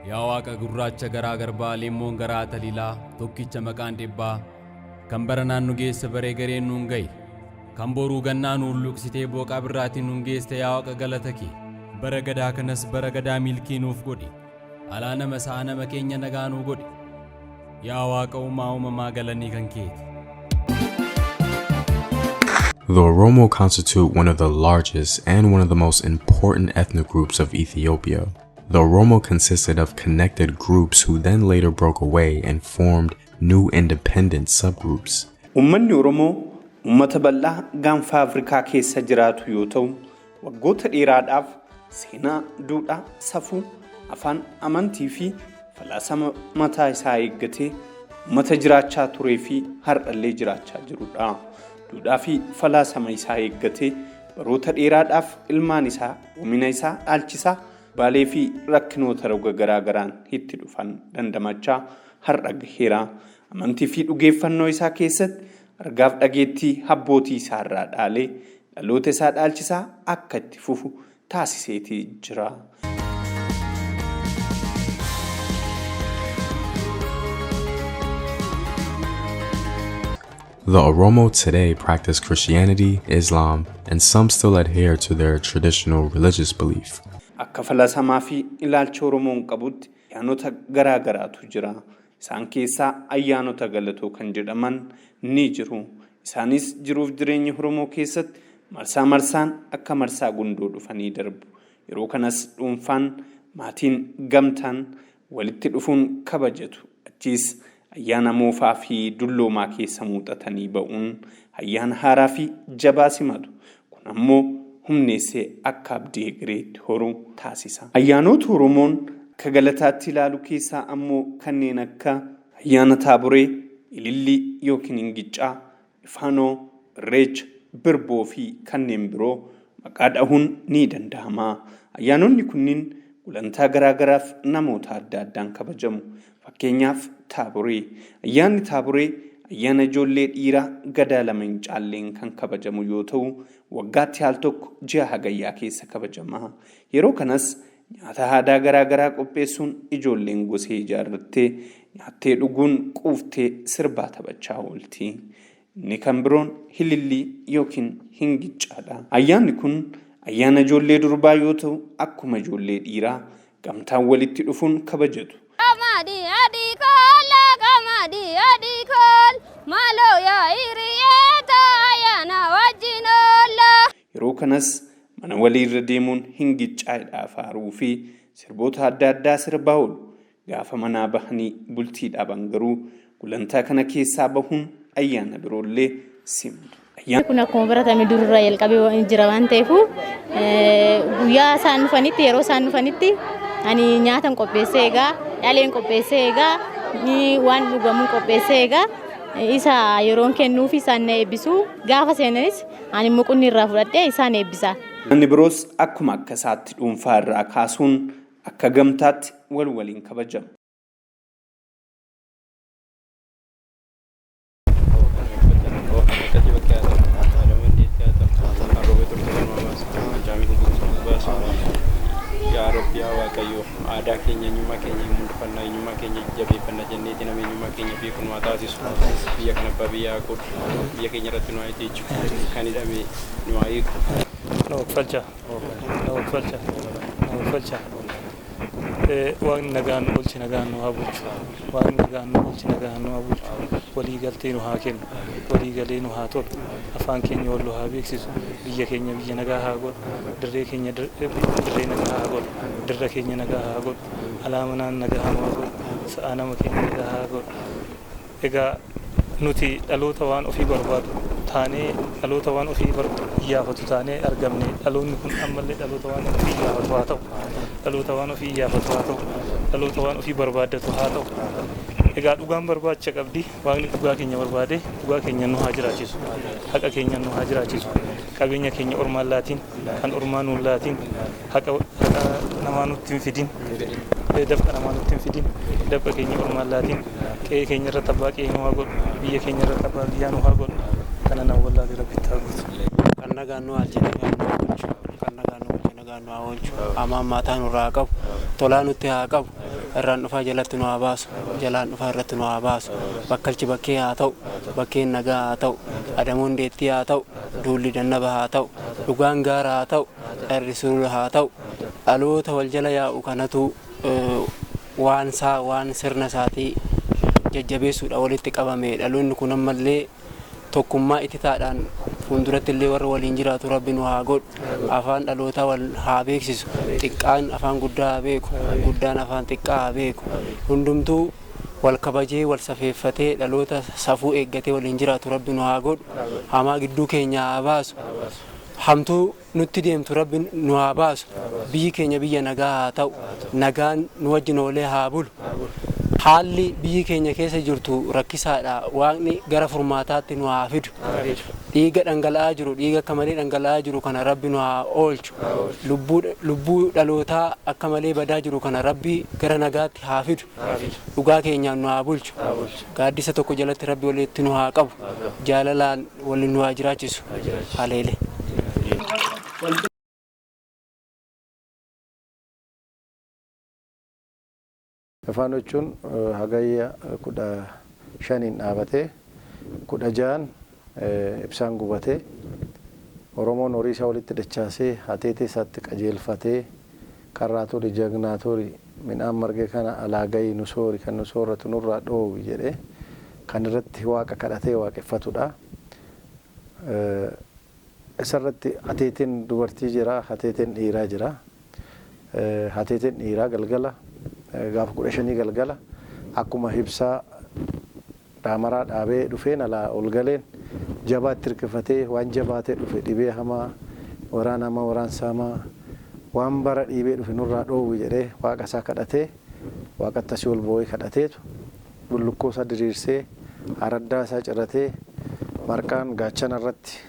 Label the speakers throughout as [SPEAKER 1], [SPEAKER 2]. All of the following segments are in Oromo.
[SPEAKER 1] Yaa Waaqa gurraacha garaa garbaa, leemmoon garaa taliilaa, tokkicha maqaan dhibbaa, kan bara naannu geesse baree gareen nuun ga'i, kan boruu gannaa nuun luqsitee booqaa birraatiin nuun geeste, yaa Waaqa galata kee. Bara gadaa kanas bara gadaa milkii nuuf godhi. Alaa nama sa'a nama keenya nagaa nuu godhi. Yaa Waaqa uumaa uumamaa, galanii kan keeti.
[SPEAKER 2] The Oromo constitute one of the largest and one of the most important ethnic groups of Ethiopia. The Oromo consisted of connected groups who then later broke away and formed new independent subgroups.
[SPEAKER 3] Uummanni Oromoo uummata bal'aa gaanfa Afrikaa keessa jiraatu yoo ta'u, waggoota dheeraadhaaf seenaa, duudhaa, safuu, afaan, amantii fi falaasama mataa isaa eeggatee uummata jiraachaa turee fi har'allee jiraachaa jirudha. Duudhaa fi falaasama isaa eeggatee baroota dheeraadhaaf ilmaan isaa, oomina isaa dhaalchisaa, baalee fi rakkinoota roga garaa garaan itti dhufan dandamachaa har'a gaheera. Amantii fi dhugeeffannoo isaa keessatti argaaf dhageettii abbootii isaa irraa dhaalee dhaloota isaa dhaalchisaa akka itti fufu taasiseetii jira.
[SPEAKER 2] The Oromo today practice Christianity, Islam, and some still adhere to their traditional religious belief.
[SPEAKER 3] Akka falaasamaa fi ilaalcha Oromoon qabutti ayyaanota garaa garaatu jira. Isaan keessaa ayyaanota galatoo kan jedhaman ni jiru. Isaanis jiruuf jireenya Oromoo keessatti marsaa marsaan akka marsaa gundoo dhufanii darbu. Yeroo kanas dhuunfaan, maatiin, gamtaan walitti dhufuun kabajatu. Achiis ayyaana moofaa fi dulloomaa keessa muuxatanii ba'uun ayyaana haaraa fi jabaa simatu. Kun ammoo humneessee akka abdii egereetti horu taasisa. Ayyaanota Oromoon akka galataatti ilaalu keessaa ammoo kanneen akka ayyaana Taaboree, Ilillii yookiin Ingiccaa, Ifaanoo, Irreecha, Birboo fi kanneen biroo maqaa dhahuun ni danda'ama. Ayyaanonni kunniin gulantaa garaa garaaf namoota adda addaan kabajamu. Fakkeenyaaf Taaboree. Ayyaanni Taaboree ayyaana ijoollee dhiiraa gadaa lama hin caalleen kan kabajamu yoo ta'u, waggaatti al tokko ji'a Hagayyaa keessa kabajama. Yeroo kanas nyaata aadaa garaa garaa qopheessuun ijoolleen gosee ijaarrattee nyaattee, dhuguun, quuftee sirbaa taphachaa oolti. Inni kan biroon Hilillii yookiin Hingiccaadha. Ayyaanni kun ayyaana ijoollee durbaa yoo ta'u, akkuma ijoollee dhiiraa gamtaan walitti dhufuun kabajatu.
[SPEAKER 4] Qamadii adii kola, qamadii adii kol, maaloo yaa hiriyeeta ayyaana wajjin oolla.
[SPEAKER 3] Yeroo kanas mana waliirra deemuun hingiccaadhaa faaruu fi sirboota adda addaa sirbaa oolu. Gaafa manaa bahanii bultii dhaaban garuu gulantaa kana keessaa bahuun ayyaana biroollee simatu.
[SPEAKER 5] Kun akkuma baratame dururraa jalqabee jira waan ta'eef, guyyaa isaan dhufanitti, yeroo isaan dhufanitti ani nyaatan qopheessee eegaa, dhaleen qopheessee eegaa, waan dhugamuun qopheessee eegaa, isa yeroon kennuuf isaan na eebbisu. Gaafa seenanis ani muqunni irraa fudhadhee isaan eebbisa.
[SPEAKER 3] Namni biroos akkuma akka isaatti dhuunfaa irraa kaasuun akka gamtaatti wal waliin kabajamu.
[SPEAKER 6] Yaa Rabbi, yaa Waaqayyo, aadaa keenya, eenyummaa keenya hundufanna, eenyummaa keenya jabeeffanna jenneeti nama eenyummaa keenya beeku nu haa taasisu. Biyya kana abbaa biyyaa haa godhu. Biyya keenya irratti nu haa itiichu. Kan hidhame nu haa hiiku.
[SPEAKER 7] Na uffalcha, na uffalcha, na uffalcha. Waaqni nagaan nu oolche, nagaan nu haa bulchu. Waaqni nagaan nu oolche, nagaan nu haa bulchu. Walii galtee nu haa kennu, walii galee nu haa tolu, afaan keenya wal nu haa beeksisu, biyya keenya biyya nagaa haa godhu, dirree keenya dirree nagaa haa godhu, dirra keenya nagaa haa godhu, alaa manaan nagaa nu haa godhu, sa'aa nama keenya nagaa haa godhu. Egaa nuti dhaloota waan ofii barbaadu taanee, dhaloota waan ofii iyyaafatu taanee argamne. Dhaloonni kun ammallee dhaloota waan ofii iyyaafatu haa ta'u, dhaloota waan ofii iyyaafatu haa ta'u, dhaloota waan ofii barbaaddatu haa ta'u. Egaa dhugaan barbaacha qabdi. Waaqni dhugaa keenya barbaade dhugaa keenya nu haa jiraachisu, haqa keenya nu haa jiraachisu. Qabeenya keenya ormaan laatiin, kan ormaa nuun laatiin, haqa namaa nutti hin fidin, dafqa namaa nutti hin fidin, dafqa keenya ormaan laatiin, qe'ee keenya irratti abbaa qe'ee nu haa godhu, biyya keenya irratti abbaa biyyaa nu haa godhu. Kana nan wallaale, Rabbitti haa guutu.
[SPEAKER 8] Kan nagaan nu oolche nagaan nu haa bulchu. Kan nagaan nu oolche nagaan nu haa oolchu. Hamaan maataa nurraa haa qabu. Tolaa nutti haa qabu. Irraan dhufaa jalatti nu haa baasu. Jalaan dhufaa irratti nu haa baasu. Bakkalchi bakkee haa ta'u. Bakkeen nagaa haa ta'u. Adamoon deettii haa ta'u. Duulli dannaba haa ta'u. Dhugaan gaara haa ta'u. Dharri sulula haa ta'u. Dhaloota wal jala yaa'u kanatu waan isaa waan sirna isaatii jajjabeessuudha walitti qabame. Dhaloonni kun ammallee tokkummaa ititaadhaan fuulduratti illee warra waliin jiraatu Rabbi nu haa godhu. Afaan dhalootaa wal haa beeksisu. Xiqqaan afaan guddaa haa beeku. Guddaan afaan xiqqaa haa beeku. Hundumtuu wal kabajee wal safeeffatee dhaloota safuu eeggatee waliin jiraatu Rabbi nu haa godhu. Hamaa gidduu keenya haa baasu. Hamtuu nutti deemtu Rabbi nu haa baasu. Biyyi keenya biyya nagaa haa ta'u. Nagaan nu wajjin oolee haa bulu. Haalli biyyi keenya keessa jirtu rakkisaadha. Waaqni gara furmaataatti nu haa fidu. Dhiiga dhangala'aa jiru, dhiiga akka malee dhangala'aa jiru kana Rabbi nu haa oolchu. Lubbuu dhalootaa akka malee badaa jiru kana Rabbi gara nagaatti haa fidu. Dhugaa keenyaan nu haa bulchu. Gaaddisa tokko jalatti Rabbi walitti nu haa qabu. Jaalalaan waliin nu haa jiraachisu. Haleele.
[SPEAKER 9] Ifaanoo jechuun Hagayya 15n dhaabatee 16n ibsaan gubatee, Oromoon horii isaa walitti dachaasee, hateetee isaatti qajeelfatee, karraa turi, jagnaa turi, midhaan marge kana alaa gahi nu soori, kan nu soorratu nurraa dhoowwi jedhee kan irratti Waaqa kadhatee waaqeffatudha. Isa irratti hateeteen dubartii jira, hateeteen dhiiraa jira. Hateeteen dhiiraa galgala gaafa 15 galgala akkuma ibsaa daamaraa dhaabee dhufeen alaa ol galeen jabaatti hirkifatee waan jabaatee dhufe, dhibee hamaa, waraana hamaa, waraansa hamaa, waan bara dhiibee dhufe nurraa dhoowwi jedhee Waaqa isaa kadhatee, Waaqatti asii ol boo'ee kadhateetu bullukkoo isaa diriirsee, araddaa isaa ciratee, marqaan gaachana irratti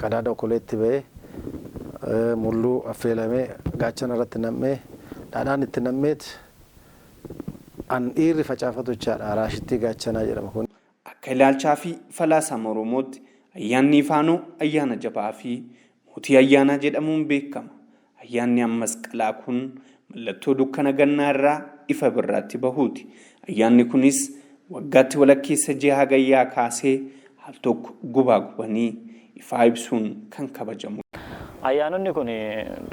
[SPEAKER 9] qadaada okoleetti ba'ee, mulluu affeelamee gaachana irratti nam'ee, dhadhaan itti nam'eet an dhiirri facaafatu jechaadha. Raashittii gaachanaa jedhama kun.
[SPEAKER 3] Akka ilaalchaa fi falaasama Oromootti ayyaanni Ifaanoo ayyaana jabaa fi mootii ayyaanaa jedhamuun beekama. Ayyaanni Ammasqalaa kun mallattoo dukkana gannaa irraa ifa birraatti bahuuti. Ayyaanni kunis waggaatti walakkeessa ji'a Hagayyaa kaasee al tokko gubaa gubanii ifaa ibsuun kan kabajamudha.
[SPEAKER 10] Ayyaanonni kun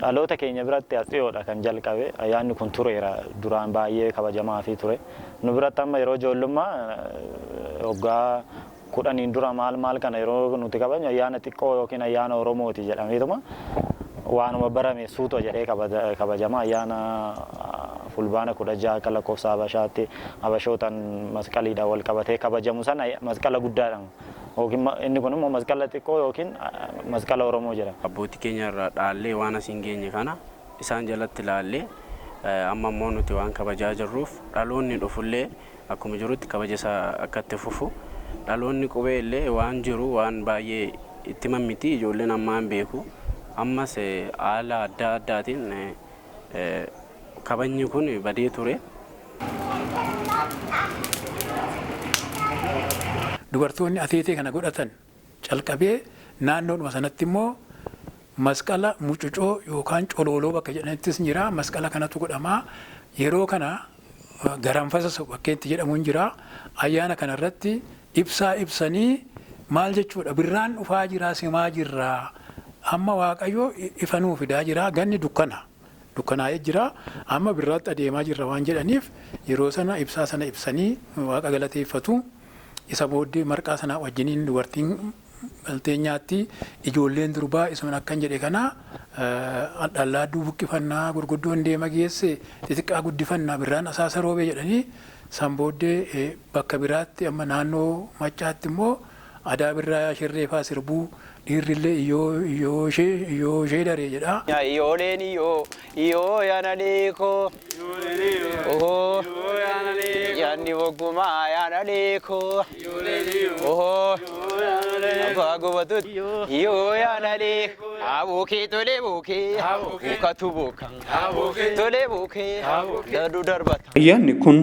[SPEAKER 10] dhaloota keenya biratti as dhiyoodha kan jalqabe. Ayyaanni kun tureera, duraan baay'ee kabajamaafii ture. Nu biratti amma yeroo ijoollummaa waggaa 10n dura maal maal kana yeroo nuti kabajnu ayyaana xiqqoo yookiin ayyaana Oromooti jedhameetuma waanuma barame suuta jedhee kabajama. Ayyaana Fulbaana 16 akka lakkoofsa Habashaatti Habashootaan masqaliidhaan wal qabatee kabajamu sana masqala guddaadha. Yookiin inni kun immoo masqala xiqqoo yookiin masqala Oromoo jedhama.
[SPEAKER 8] Abbootii keenya irraa dhaallee waan asiin geenye kana isaan jalatti ilaallee, amma immoo nuti waan kabajaa jirruuf dhaloonni dhufullee akkuma jirutti kabaja isaa akka itti fufu, dhaloonni qubee illee waan jiru waan baay'ee itti himan miti, ijoolleen ammaa hin beeku. Ammas haala adda addaatiin kabajni kun badee ture.
[SPEAKER 11] Dubartoonni ateetee kana godhatan calqabee naannoodhuma sanatti immoo masqala mucucoo yookaan colooloo bakka jedhanittis jira. Masqala kanatu godhama. Yeroo kana garanfasa bakkeetti jedhamu hin jira. Ayyaana kana irratti ibsaa ibsanii maal jechuudha? Birraan dhufaa jira, simaa jirra. Amma Waaqayyo ifa nuu fidaa jira. Ganni dukkana. Dukkanaa'ee jira. Amma birraatti adeemaa jirra waan jedhaniif yeroo sana ibsaa sana ibsanii Waaqa galateeffatu. Isa booddee marqaa sana wajjiniin dubartiin galtee nyaatti. Ijoolleen durbaa isuman akkan jedhe kana dhallaadduu buqqifannaa, gurguddoon deema geesse, xixiqqaa guddifannaa, birraan asaasa roobee jedhanii san booddee bakka biraatti amma naannoo Maccaatti immoo adaa birraa yaa shirree faa sirbuu, dhiirrillee iyyoo iyyoo ishee iyyoo ishee daree jedha.
[SPEAKER 12] Iyyooleen iyyoo iyyoo yaana leekoo, ohoo, yaanni bokkumaa yaana leekoo, ohoo, abbaa gubatu iyyoo yaana leekoo, abuukee tolee buukee buukatu buuka tolee buukee dadu darbata.
[SPEAKER 3] Ayyaanni kun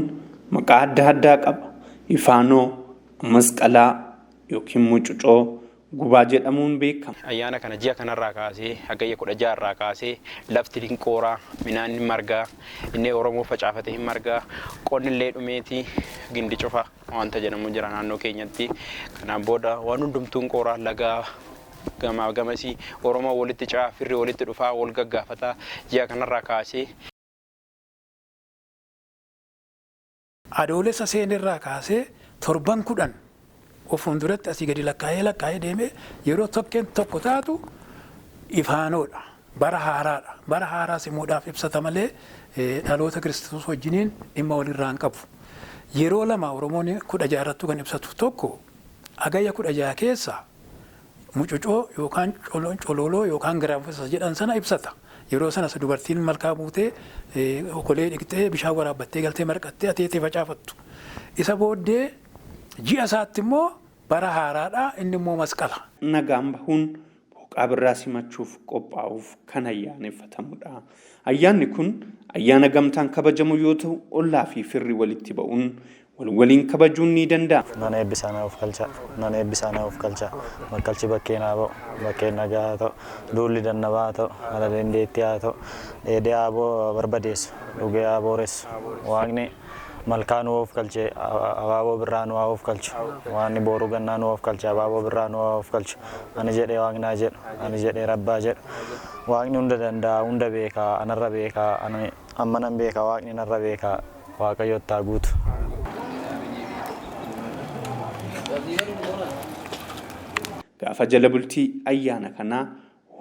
[SPEAKER 3] maqaa adda addaa qaba. Ifaanoo, Masqalaa yookiin Mucucoo, Gubaa jedhamuun beekama.
[SPEAKER 6] Ayyaana kana ji'a kanarraa kaasee hagayya 16 irraa kaasee lafti dinqooraa, midhaan ni margaa, inni Oromoo facaafate hin margaa, qonni illee dhumeeti gindi cufa wanta jedhamu jira naannoo keenyatti. Kanaan booda waan hundumtuun qooraa lagaa gamaa gamasii Oromoo walitti ce'aa, firri walitti dhufaa, wal gaggaafataa ji'a kanarraa kaasee.
[SPEAKER 11] Adoolessa seenirraa kaasee torban 10 of fuulduratti asii gadi lakkaa'ee lakkaa'ee deemee yeroo tokkeen tokko taatu ifaanoodha. Bara haaraadha. Bara haaraa simuudhaaf ibsata malee dhaloota Kiristoos wajjiniin dhimma walirraa hin qabu. Yeroo lama Oromoon 16 irrattuu kan ibsatu tokko hagayya 16 keessa mucucoo yookaan colooloo yookaan giraanfasa jedhan sana ibsata. Yeroo sanas dubartiin malkaa buutee okolee dhiqxee bishaan waraabbattee galtee marqattee ateetee facaafattu. Isa booddee ji'a isaatti immoo bara haaraadha, inni immoo masqala.
[SPEAKER 3] Nagaan bahuun booqaa birraa simachuuf qophaa'uuf kan ayyaaneffatamudha. Ayyaanni kun ayyaana gamtaan kabajamu yoo ta'u ollaa fi firri walitti ba'uun wal waliin kabajuun ni danda'ama.
[SPEAKER 10] Nana eebbisaa na of galcha, nana eebbisaa na of galcha, bakkalchi bakkee naa ba'u, bakkeen nagaa haa ta'u, duulli dannabaa haa ta'u, ala dandeettii haa ta'u, dheedee haa barbadeessu, dhugee haa booressu, waaqni malkaa nu of galche, abaaboo birraa nu haa of galchu, waaqni booruu gannaa nu of galche, abaaboo birraa nu haa of galchu, ani jedhee waaqnaa jedhu, ani jedhee rabbaa jedhu, waaqni hunda danda'a, hunda beekaa, anarra beekaa, ani amma nan beekaa, waaqni narra beekaa, waaqayyotti haa guutu.
[SPEAKER 3] Gaafa jala bultii ayyaana kanaa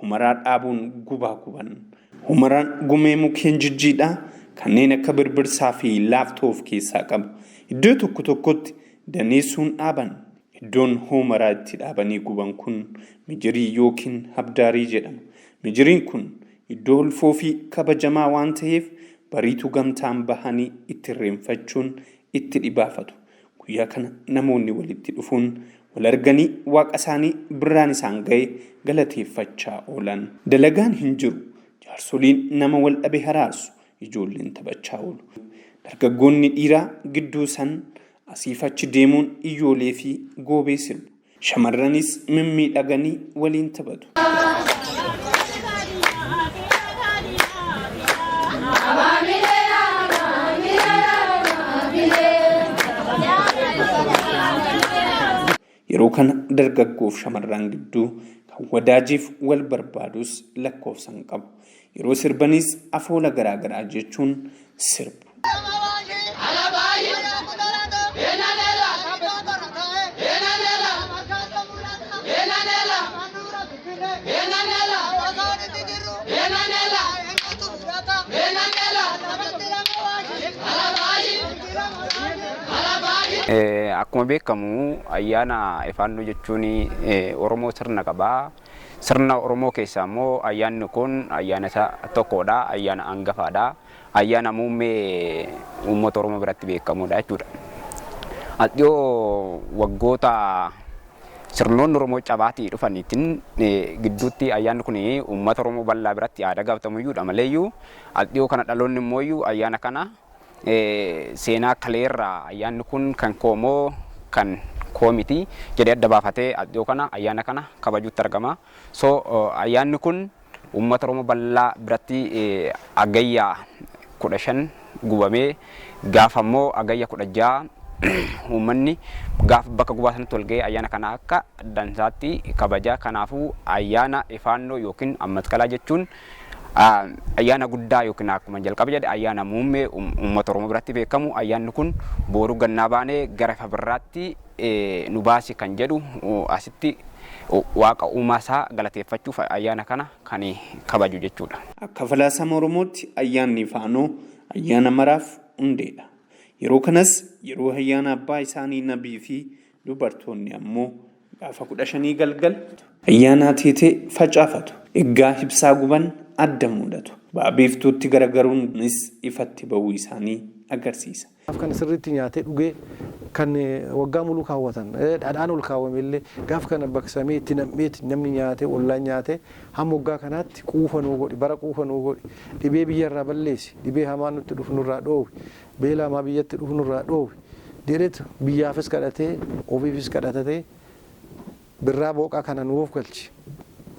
[SPEAKER 3] humaraa dhaabuun gubaa guban. Humaraan gumee mukkeen jijjiidhaa kanneen akka birbirsaa fi laaftoo of keessaa qaba. Iddoo tokko tokkotti daneessuun dhaaban. Iddoon humaraa itti dhaabanii guban kun mijirii yookiin habdaarii jedhama. Mijiriin kun iddoo ulfoo fi kabajamaa waan ta'eef bariituu gamtaan bahanii itti irreenfachuun itti dhibaafatu. Guyyaa kana namoonni walitti dhufuun wal arganii waaqa isaanii birraan isaan ga'e galateeffachaa oolan. Dalagaan hin jiru. Jaarsoliin nama wal dhabe haraarsu. Ijoolleen taphachaa oolu. Dargaggoonni dhiiraa gidduu san asiif achi deemuun iyyoolee fi goobee sirbu. Shamarranis mimmiidhaganii waliin taphatu. Yeroo kana dargaggoof shamarran gidduu kan wadaajiif wal barbaadus lakkoofsa hin qabu. Yeroo sirbanis afoola garaagaraa jechuun sirbu.
[SPEAKER 12] Akkuma beekamu ayyaana ifaannoo jechuun Oromoo sirna qabaa. Sirna Oromoo keessaa immoo ayyaanni kun ayyaana isa tokkodha, ayyaana hangafaadha, ayyaana muummee uummata Oromoo biratti beekamudha jechuudha. Dhiyoo waggoota sirnoonni Oromoo cabaatii dhufaniitiin gidduutti ayyaanni kun uummata Oromoo bal'aa biratti aadaa gaafatamuyyuudha maleeyyuu dhiyoo kana dhaloonni immoo ayyaana kana seenaa kaleerraa ayyaanni kun kan koomoo kan koomiti jedhee adda baafatee dhiyoo kana ayyaana kana kabajuutti argama. So ayyaanni kun uummata Oromoo bal'aa biratti hagayya 15 gubamee gaafa immoo hagayya 16 uummanni gaafa bakka gubaa sanatti wal ga'ee ayyaana kana akka dansaatti kabaja. Kanaafuu ayyaana ifaannoo yookiin ammasqalaa jechuun ayyaana guddaa yookiin akkuma jalqaba jedhe ayyaana muummee uummata Oromoo biratti beekamu. Ayyaanni kun booruu gannaa baanee gara ifa birraatti nu baasi kan jedhu asitti waaqa uumaa isaa galateeffachuuf ayyaana kana kan kabaju jechuudha.
[SPEAKER 3] Akka falaasama Oromootti ayyaanni ifaanoo ayyaana maraaf hundeedha. Yeroo kanas yeroo ayyaana abbaa isaanii nabii fi dubartoonni ammoo gaafa 15 galgal ayyaana ateetee facaafatu. Eggaa ibsaa guban adda mul'atu. Ba'a biiftuutti garagaruunis ifatti ba'uu isaanii agarsiisa.
[SPEAKER 9] Kan sirriitti nyaatee dhugee kan waggaa muluu kaawwatan dhadhaan ol kaawwame illee gaafa kana baqsamee itti nam'eeti namni nyaatee ollaan nyaatee hamma waggaa kanaatti quufa nuu godhi, bara quufa nuu godhi, dhibee biyyarraa balleessi, dhibee hamaa nutti dhufu nurraa dhoowwi, beela hamaa biyyatti dhufu nurraa dhoowwi jedheetu biyyaafis kadhatee ofiifis kadhatatee Birraa booqaa kana nuuf galchi.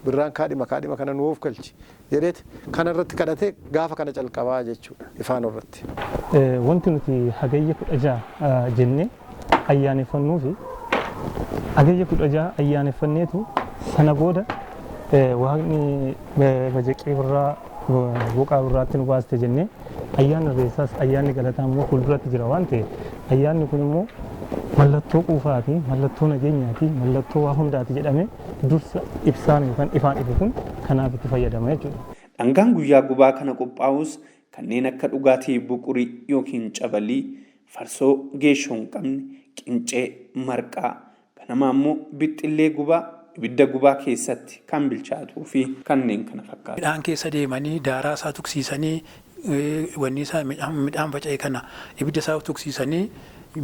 [SPEAKER 9] Birraan kaadhima kaadhima kana nuuf galchi jedheeti kana irratti kadhatee gaafa kana calqabaa jechuudha ifaanoo irratti.
[SPEAKER 7] Wanti nuti Hagayya 16 jennee ayyaaneffannuu fi Hagayya 16 ayyaaneffanneetu sana booda waaqni bajaqee birraa boqaa birraatti nu baaste jennee ayyaanni irreessaas ayyaanni galataa immoo fuulduratti jira waan ta'eef ayyaanni kun immoo mallattoo quufaati, mallattoo nageenyaati, mallattoo waa hundaati jedhamee dursa ibsaan yookaan ifaan ifu kun kanaaf itti fayyadama jechuudha.
[SPEAKER 3] Dhangaan guyyaa gubaa kana qophaa'us kanneen akka dhugaatii buqurii yookiin cabalii, farsoo geeshoo hin qabne, qincee, marqaa, ganama ammoo bixxillee gubaa ibidda gubaa keessatti kan bilchaatuu fi kanneen kana fakkaatu.
[SPEAKER 11] Midhaan keessa deemanii daaraa isaa tuqsiisanii wanni isaa midhaan faca'e kana ibidda isaa tuqsiisanii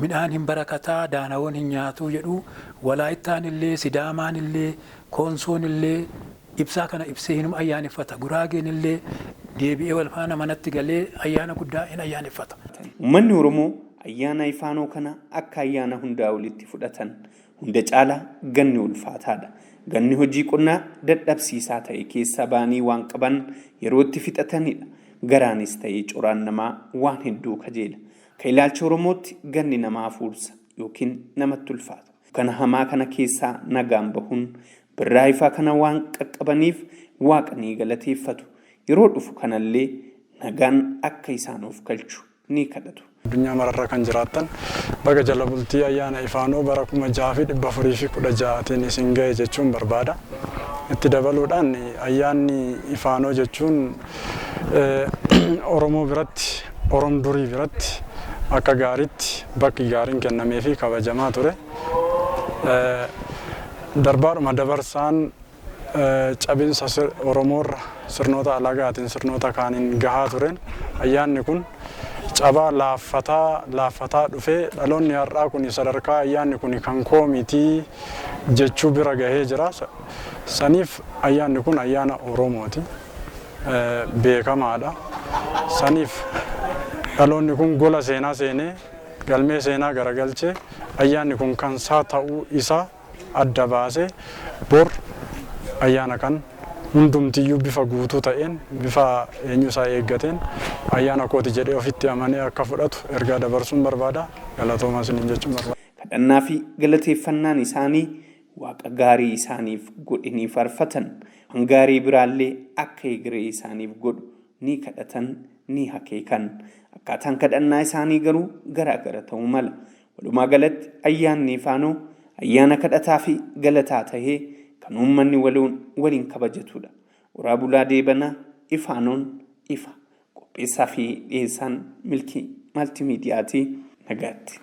[SPEAKER 11] midhaan hin barakataa daanawoon hin nyaatuu jedhu. Walaayittaan illee, Sidaamaan illee, Koonsoon illee ibsaa kana ibsee hinuma ayyaaneffata. Guraageen illee deebi'ee wal faana manatti galee ayyaana guddaa hin ayyaaneffata.
[SPEAKER 3] Uummanni Oromoo ayyaana ifaanoo kana akka ayyaana hundaa olitti fudhatan. Hunda caalaa ganni ulfaataadha. Ganni hojii qonnaa dadhabsiisaa ta'e keessaa ba'anii waan qaban yeroo itti fixatanidha. Garaanis ta'ee coraan namaa waan hedduu kajeela. Akka ilaalcha Oromootti ganni namaa fuursa yookiin namatti ulfaata. Kana hamaa kana keessaa nagaan bahuun birraa ifaa kana waan qaqqabaniif waaqa ni galateeffatu. Yeroo dhufu kanallee nagaan akka isaan of galchu ni kadhatu.
[SPEAKER 13] Addunyaa mararra kan jiraattan baga jala bultii ayyaana ifaanoo bara 6416tiin isin ga'e jechuun barbaada. Itti dabaluudhaan ayyaanni ifaanoo jechuun Oromoo biratti, Orom durii biratti akka gaariitti bakki gaariin kennamee fi kabajamaa ture. Darbaadhuma dabarsaan cabinsa Oromoorra sirnoota alagaatiin sirnoota kaaniin gahaa tureen ayyaanni kun cabaa laaffataa laaffataa dhufee dhaloonni har'aa kun sadarkaa ayyaanni kun kan koo mitii jechuu bira gahee jira. Saniif ayyaanni kun ayyaana Oromooti. Beekamaadha. Saniif dhaloonni kun gola seenaa seenee galmee seenaa garagalchee ayyaanni kun kan isaa ta'uu isaa adda baasee bor ayyaana kan hundumtiyyuu bifa guutuu ta'een bifa eenyusaa eeggateen ayyaana kooti jedhee ofitti amanee akka fudhatu ergaa dabarsuun barbaada. Galatoomaa isiniin jechuun barbaada.
[SPEAKER 3] Kadhannaa fi galateeffannaan isaanii waaqa gaarii isaaniif godhe ni faarfatan. Waan gaarii biraallee akka egeree isaaniif godhu ni kadhatan, ni akeekan. Akkaataan kadhannaa isaanii garuu garaagara ta'uu mala. Walumaa galatti ayyaanni ifaanoo ayyaana kadhataa fi galataa tahee kan uummanni waloon waliin kabajatudha. Uraa bulaa deebanaa ifaanoon ifa. Qopheessaa fi dhiyeessaan Milkii Maltiimiidiyaatii nagaatti.